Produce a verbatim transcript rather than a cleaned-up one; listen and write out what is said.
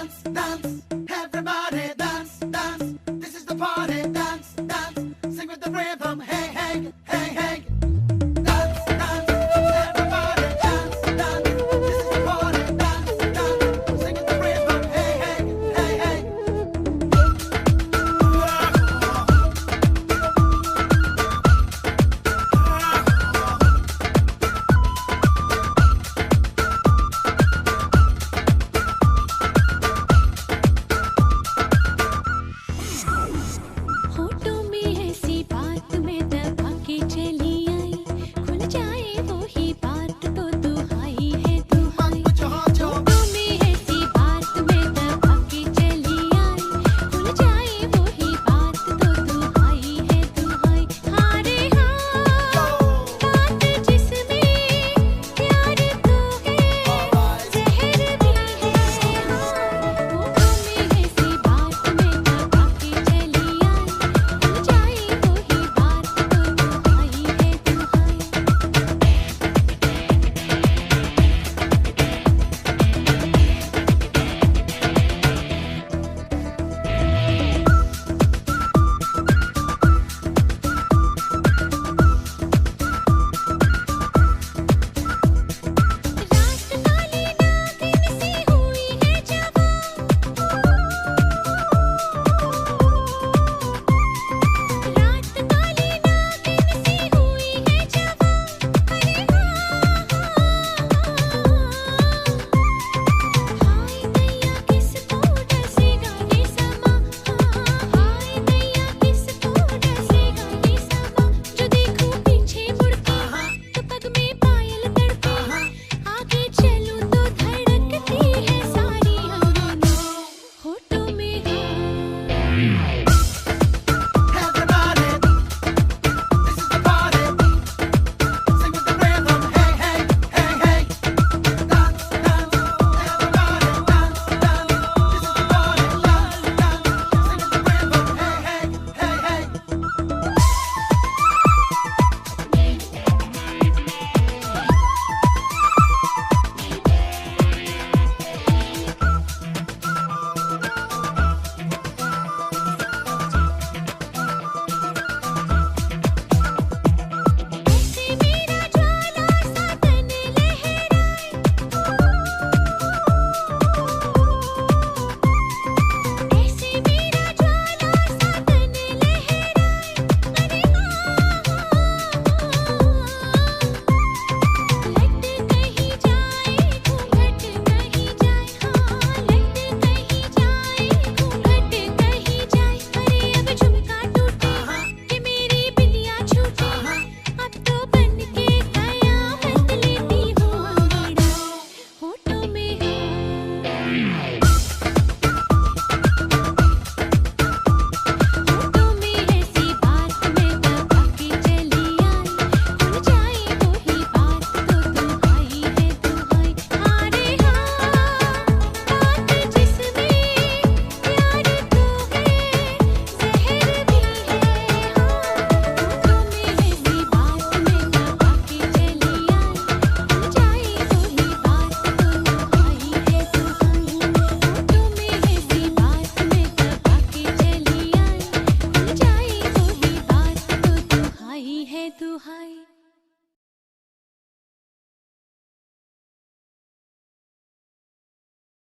Dance, dance, everybody dance, dance. This is the party, dance, dance. Sing with the rhythm, hey, hey, hey, hey. Dance, dance, everybody dance, dance. This is the party, dance, dance. Sing with the rhythm, hey, hey, hey, hey. होठों में ऐसी बात मैं दबा के चली आई, खुल जाए वही बात तो दुहाई है दुहाई। होठों में ऐसी बात मैं दबा के चली आई, खुल जाए वही बात तो दुहाई है दुहाई। हाँ रे हाँ, बात जिसमें प्यार तो है, जहर भी है। हाँ, होठों में ऐसी बात मैं दबा के चली आई, खुल जाए वही बात तो दुहाई है दुहाई।